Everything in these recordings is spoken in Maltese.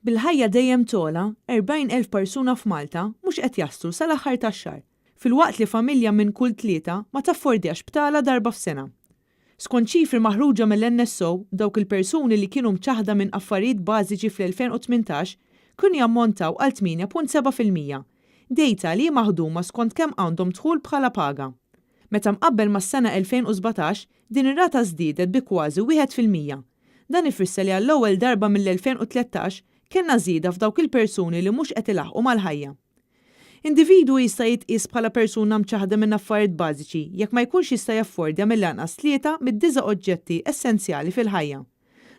Bil-ħajja dejjem togħla, 40,000 persuna f'Malta mhux qed jaslu sal-aħħar tax-xahar, filwaqt li familja minn kull tlieta ma taffordjax btala darba f'sena. Skont ċifri maħruġa mill-NSO, dawk il-persuni li kienu mċaħħda minn affarijiet bażiċi fl-2018 kienu jammontaw għal 8.7%, dejta li hi maħduma skont kemm għandhom dħul bħala paga. Meta mqabbel mas-sena 2017, din ir-rata żdiedet bi kważi 1%. Dan ifisser li għall-ewwel darba mill-2013 kellna żieda f'dawk il-persuni li mhux qed ilaħħqu mal-ħajja. Individwu jista' jitqies bħala persuna mċaħħda minn affarijiet bażiċi jekk ma jkunx jista' jaffordja mill-anqas tlieta mid-disa' oġġetti essenzjali fil-ħajja.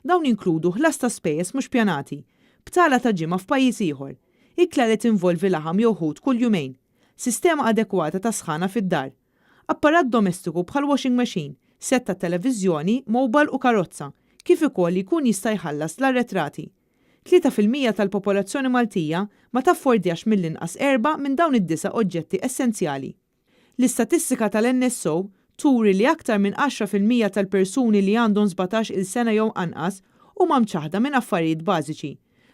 Dawn jinkludu ħlas ta' spejjeż mhux pjanati, btala ta' ġimgħa f'pajjiż ieħor, ikla li tinvolvi laħam jew ħut kull jumejn, sistema adekwata ta' sħana fid-dar, apparat domestiku bħal washing machine, sett ta' televiżjoni, mobile u karozza, kif ukoll li jkun jista' jħallas l-arretrati. 3% tal-popolazzjoni Maltija ma taffordjax mill-inqas erba' minn dawn id-disa' oġġetti essenzjali. L-istatistika tal-NSO turi li aktar minn 10% tal-persuni li għandhom 17-il sena jew anqas huma mċaħħda minn affarijiet bażiċi.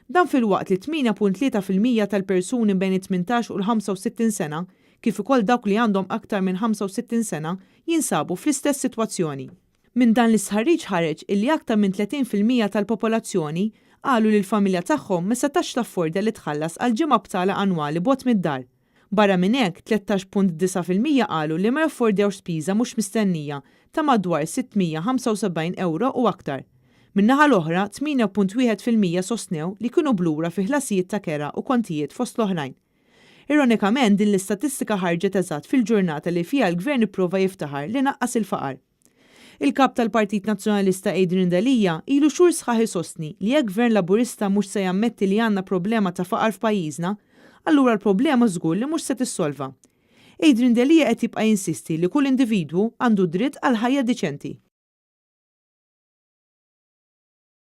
Dan filwaqt li 8.3% tal-persuni bejn it-18 u l-65 sena, kif ukoll dawk li għandhom aktar minn 65 sena, jinsabu fl-istess sitwazzjoni. Minn dan l-istħarriġ ħareġ illi aktar minn 30% tal-popolazzjoni qalu li l-familja tagħhom ma setax taffordja li tħallas għal ġimgħa btala annwali bogħod mid-dar. Barra minn hekk, 13.9% qalu li ma jaffordjawx spiża mhux mistennija ta' madwar 675 ewro u aktar. Min-naħa l-oħra, 8.1% sostnew li kienu b'lura fi ħlasijiet ta' kera u kontijiet fost l-oħrajn. Ironikament, din l-istatistika ħarġet eżatt fil-ġurnata li fiha l-Gvern ipprova jiftaħar li naqqas il-faqar. Il-Kap tal-Partit Nazzjonalista Adrian Delia ilu xhur sħaħ isostni li jekk Gvern Laburista mhux se jammetti li għandna problema ta' faqar f'pajjiżna, allura l-problema żgur li mhux se tissolva. Adrian Delia qed jibqa' jinsisti li kull individwu għandu dritt għal ħajja diċenti.